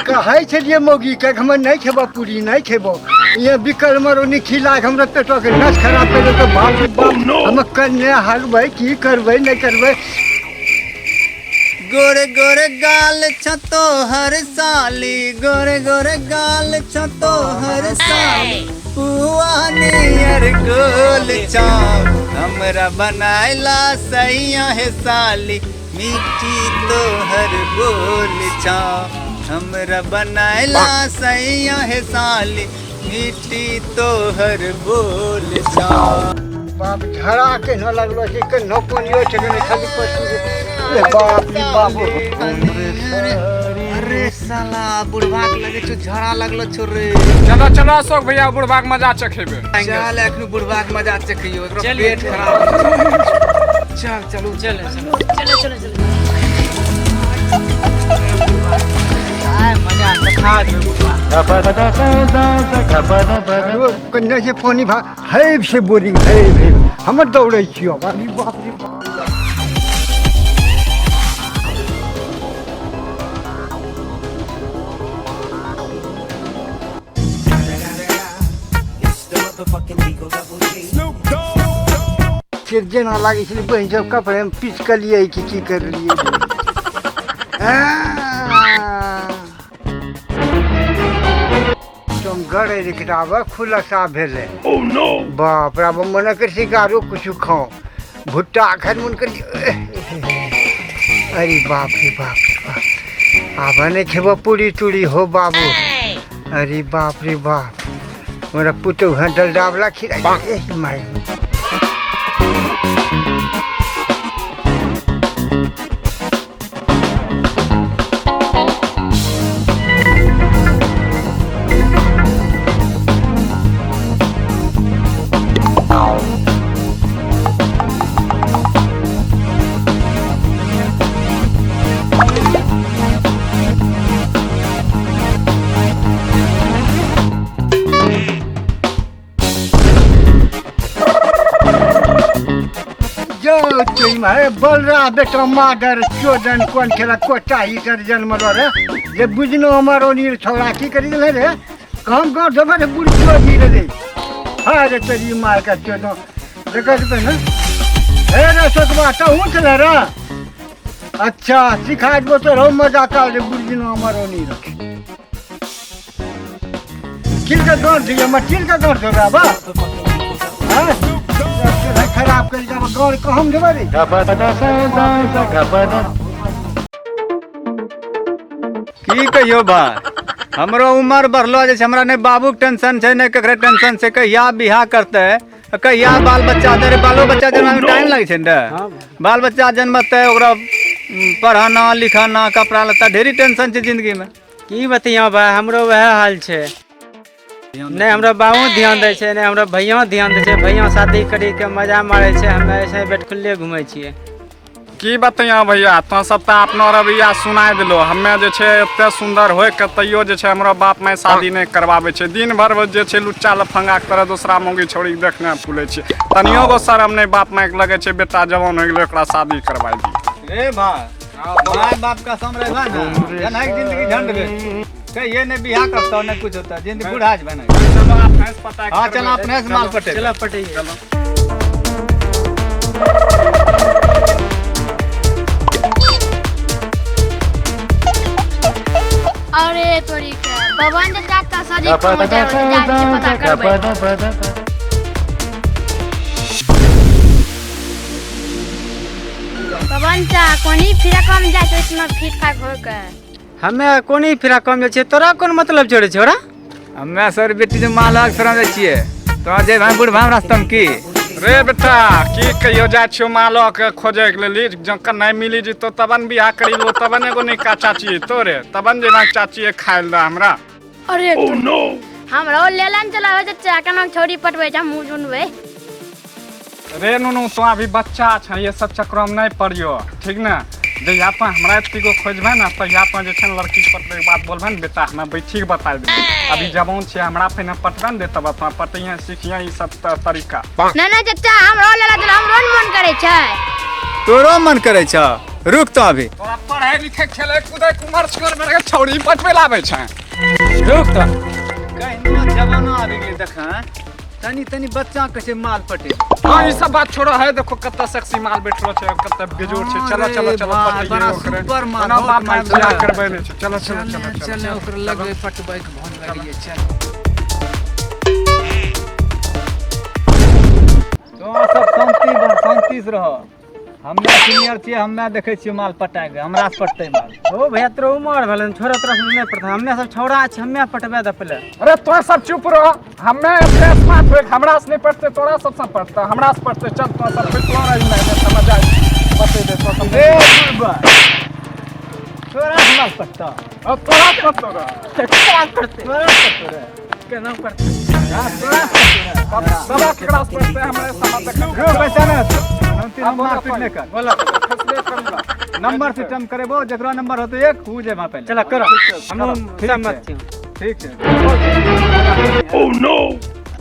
कहै छलियै मौगी के हमर नहि खेबो पूरी नहि खेबो ये बिकल मरोनी खिला के हमरा पेटो के नस खराब कर देलकै। बाप रे बाप, हम कन्या हगबै की करबै नहि करबै। गोरे गोरे गाल छ तोहर साली, गोरे गोरे गाल छ तोहर साली, पुआ नियर गोल छौ, हमरा बनायला सैया हे साली, मीठी तोहर बोल छौ, हमरा बनायला सैया हे साली, मीठी तोहर बोल छौ। बाप झड़ा केना लगलो छै, केना पानियो छै, केना खाली पशु रे। ए बाप रे बाप। अरे साला बुढ़वा के लगे छौ झड़ा लगलो छौ रे। चलो चलो अशोक भैया, बुढ़वा के मजा चखेबे। चल एखनु बुढ़वा के मजा चखियो, एकरो चलिए। पेट खराब हो। चल चलू चलो चलो चलो चलो चलो। आय मजा चखा देबै बुढ़वा। कन्या से पानी भा है से बोरिंग है है, हम दौड़ै छियो। अरे बाप रे बाप। फिर जेना लागै छलै बहिन सब कपड़े मे पीस कलियै कि की करलियै। तुम गड़े लिखटाब खुलासा भेलै। बाप रे, आब मन कर छै कि आरो कुछ खाओ, भुट्टा खाइ मन कर। अरे बाप रे बाप रे बाप, आब नहि खेबो पूरी तूरी हो बाबू। अरे बाप रे बाप, मेरा पुतहु हँ डलडावला खिलाइ माय। बलरा बेटा मादर चोदन कोन खेला कोटा ही कर जन्म रे जे बुझनो हमारो नीर छोड़ा की करी देले रे, काम गाँव जमा रे बुढ़ चोदी रे रे। हाँ रे तेरी मार का चोदो देखा पे ना हे रे सकबा तो हूँ चले रे। अच्छा सिखा दो तो रहो मजा का रे बुझनो हमारो नीर किल का गाँव दिया मत किल का गाँव देबा बा। हाँ खराब कर जाब गाँव को हम देबा रे। की कहियो भाई, हमरो उम्र बढ़लो जे छै, हमरा नहि बाबूके टेंशन छै नहि ककरो टेंशन छै। कहिया बियाह करतै, कहिया बाल बच्चा दे रे, बालो बच्चा जन्ममे टाइम लागै छै ने रे। बाल बच्चा जन्मतै ओकरा पढ़ाना लिखाना कपड़ा लत्ता ढेरी टेंशन छै जिंदगीमे। की बतिया भाई, हमरो वएह हाल छै। नहि हमरा बाबू ध्यान दै छै, नहि हमरा भैया ध्यान दै छै। भैया शादी करी के मजा मारै छै, हमे ऐसे बैठखुल्ले घुमै छियै। की बतैया भैया, तो सब तऽ अपनो रवैया सुनाय देलो। हमे जे छै एते सुंदर होय के तैयो जे छै हमरो बाप माय शादी नहि करवाबै छै। दिन भर जे छै लुच्चा लफंगा के तरह दूसरा मौगी छौड़ी के देखने फूलै छै। तनियो गो शरम नहि बाप माय के लगै छै, बेटा जवान हो गेलै ओकरा शादी करवाय दी। रे भाई, my बाप का सम रहे ना, जन है जिंदगी झंड भेल। कहिए नहीं बियाह करता नहीं कुछ होता, जिंदगी बूढ़ा जे बना। चलो अपने से पता। हाँ चलो अपने से माल पटे। चलो पटैये। अरे तोरी के भगवान जे चाचा सजी कम जाय छै पता करबै। पवन चा कोनी फिरा कम जाय छै इतना फिट फाट हो के। हमे कोनी फिरा कम जाइ छियै, तोरा कोन मतलब छोड़े छोरा? हमे सर बेटी जे मालक शरण जाइ छियै, तोरा जे भाई बुढ़ भाई रास्ता में की रे बेटा की कहियो जाइ छियो मालो के खोजे के लेल, जखन नहीं मिली जेतो तबन बियाह करी लो, तबन एगो निका चाची तोरे तबन जेना चाची खाइल दे हमरा। अरे हमरा लेलन चलावे चाचा केना छोरी पटबै छै, हमहूँ सुनबै। रे नुनू, तो अभी बच्चा छ, ये सब चक्कर में नहीं पड़ियो, ठीक ने? जहिया तो हमरा एत्ती गो खोजबै ने, तहिया तो जे छै ने लड़की के पटबै के बात बोलबै ने, बेटा हमे बैठी के बताय देबै। अभी जवान छियै, हमरा पहिने पटबै ने दे, तब अपना पटैहे, सिखिहे ई सब तरीका। ना ना चाचा, हमरो लेला देला, हमरो ने मन करै छै। तोरो मन करै छ? रुक तो अभी। तोरा पढ़ै लिखै खेलै कूदै कुमर छोड़ मेरे छौड़ी पटबै लाबै छै। रुक तो, कहिनो जमाना आबि गेलै, देख तनी तनी बच्चा के छै माल पटे। हाँ, ई सब बात छोड़ो है, देखो कत्ता सेक्सी माल बैठलो छै, कत्ता बेजोड़ छै। चलो चलो अरे चलो, भाई, पटैये बड़ा ओकरे। सुपर माल, ओना बहुत बाप माय माल बियाह छै। करबै नहि छै। चलो चलो चलो चलो चल, ओकरा लगबै पटबै के भोन लगिए, चल। तो सब शांति बन, शांति से रहो। हमे सीनियर छियै, हमे देखै छियै माल पटाए के, हमरा से पटतै माल। ओ भैया, तोरा उमर भेलै, छोरा तोरा से नहीं पड़ता, हमे सब छौड़ा छै, हमे पटबै दे पहिले। अरे तो सब चुप रहो, हमे एते स्मार्ट होय, हमरा से नहीं पटते, तोरा सब से पटता, हमरा से पटते। चल, तो सब बैठलो रही, नहीं नहीं समझ आय बते दे तो सब। रे बुढ़बा, तोरा से माल पटता? अब तोरा पटतो रे। केना पड़तै? तोरा से पटतो रे? केना पड़तै? हाँ, तोरा से पटतो रे। बाबा, केकरा से पटते, हमरे समझ देख। रुक, पैसा ना हम तीन मारपीट नहीं कर। बोला फैसले करीला। नंबर सिस्टम करेबो, जकरा नंबर होते एक ऊ जेबा पहले। चला करो, हम ठीक सहमत छै। छी। ठीक छै।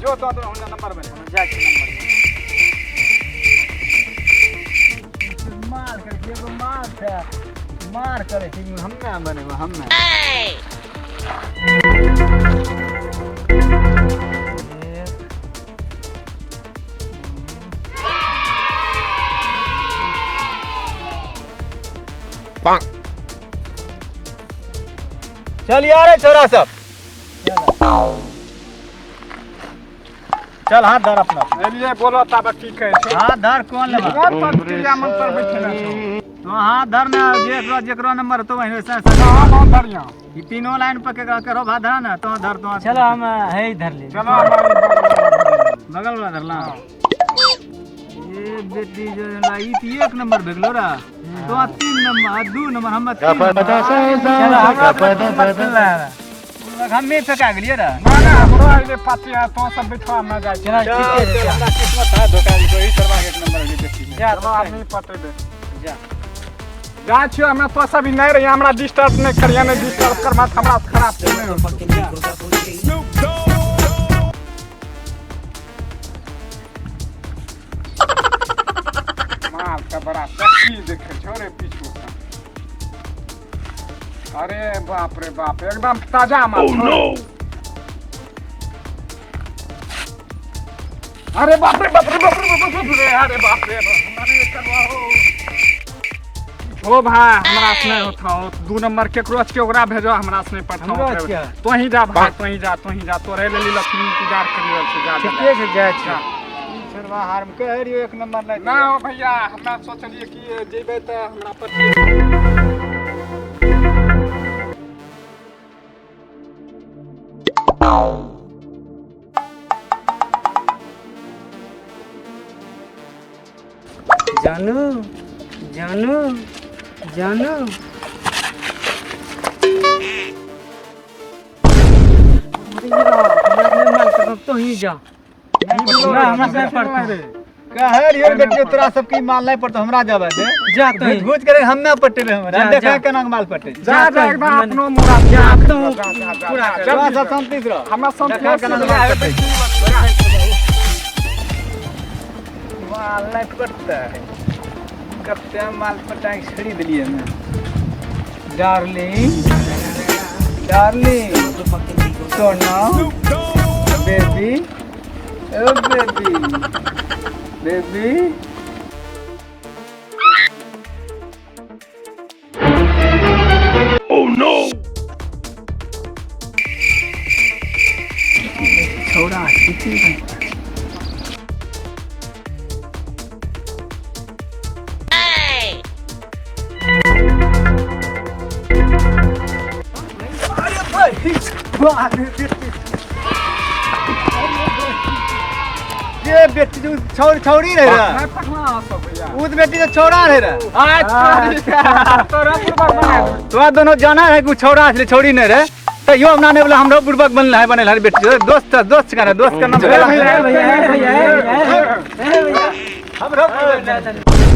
जो तो तो हुनका नंबर बने। जाइ छी नंबर। मार कर एगो मार छै, मार करे छै, हम्मे बनेबो हम्मे। चल यार छोरा सब, चल हाथ धर अपना। एलिए, बोलो तब की कहै छै? हाथ धर, कौन लेबा? कोन पर क्रिया मंत्र बैठे छौ? तो हाथ धर ने, जेकरो जेकरो नंबर तो वही वैसा। हाँ हाँ, बढ़िया। ई तीनों लाइन पर के करो भात धरा ना, तो धर तो। चलो, हम है धर ली। चलो, हमारी बगल वाला धरला। ये बेटी जो है ना, ई तो एक नंबर भेगलो रा, तो तीन नंबर, दू नंबर, हम तीन नंबर। चलो, हमरा नंबर सुन ला। हम्मे फेका गेलियै रा। ना ना, हमरो आइले पाती है, तो सब बैठो, हम जाइ छी। चलो, ठीके छै। हमरा किस्मत है धोखा देलको, ई सरवा के एक नंबर होली बेटी। जा। चलो, आदमी पटेबे। जा। जा छियो हमे, तो सब नहीं रही, हमरा डिस्टर्ब नहीं करिए, नहीं डिस्टर्ब कर मत, हमरा से खराब छै नहीं होतो। माल का बड़ा सेक्सी देखे छो रे पीछू से। अरे बाप रे बाप, एकदम ताजा माल छौ। अरे बाप रे बाप रे बाप रे बाप रे बाप रे, अरे बाप रे बाप, हमरा नहीं करवा हो। ओ भाई, हमरा से नहीं होता हो, दू नंबर केकरो के ओकरा भेजो, हमरा से नहीं पड़ता। हमरो छियै। तो ही जा भाई, तो ही जा, तो ही जा, तोरे लेली लक्ष्मी इंतजार करी रहल छै, जा जा। ठीके छै, जाइ छी। ई छरवा हार में कह रहियो एक नंबर नहीं। ना हो भैया, हमरा सोचलिए कि जेबै तऽ हमरा पर। जानू जानू जानू, अरे हमरा नहीं माल करब, तो ही जा ना, हमरा से नहीं पड़तौ। कहे रहियो बेटी, तोरा सबके ई माल नहीं पड़तो, हमरा जाबे दे। जा तो ही। घुस घुस करे हम ना पटेबे, हमरा जा, देखा जा। केना के माल पटे। जा जा, एकदम अपनो मुरा जा तो जा, जा, जा, पूरा जा, कर। तोरा जल्दी सब जा। शांति से रह। हमरा देखा संतोष केना के से माल पटे, माल नहीं पटता है। कते माल पटा के छड़ी देलिए हमें। डार्लिंग डार्लिंग, सोना बेबी, ओ बेबी बेबी। छोड़ा कितनी ये बेटी जो छौड़ी रहे रे। नहीं पटना अहाँ सब भैया। उ तो बेटी जो छौड़ा रहे रे। अच्छा, तोरा बुड़बक बना दे। तोरा दोनों जाना है कि उ छौड़ा छलै, छौड़ी नहीं रहे, तैयो हमरा नहीं बोला, हमरो बुड़बक बनल है, बनल है बेटी दोस्त दोस्त का दोस्त का नाम। भैया भैया भैया भैया भैया। हमरो नहीं।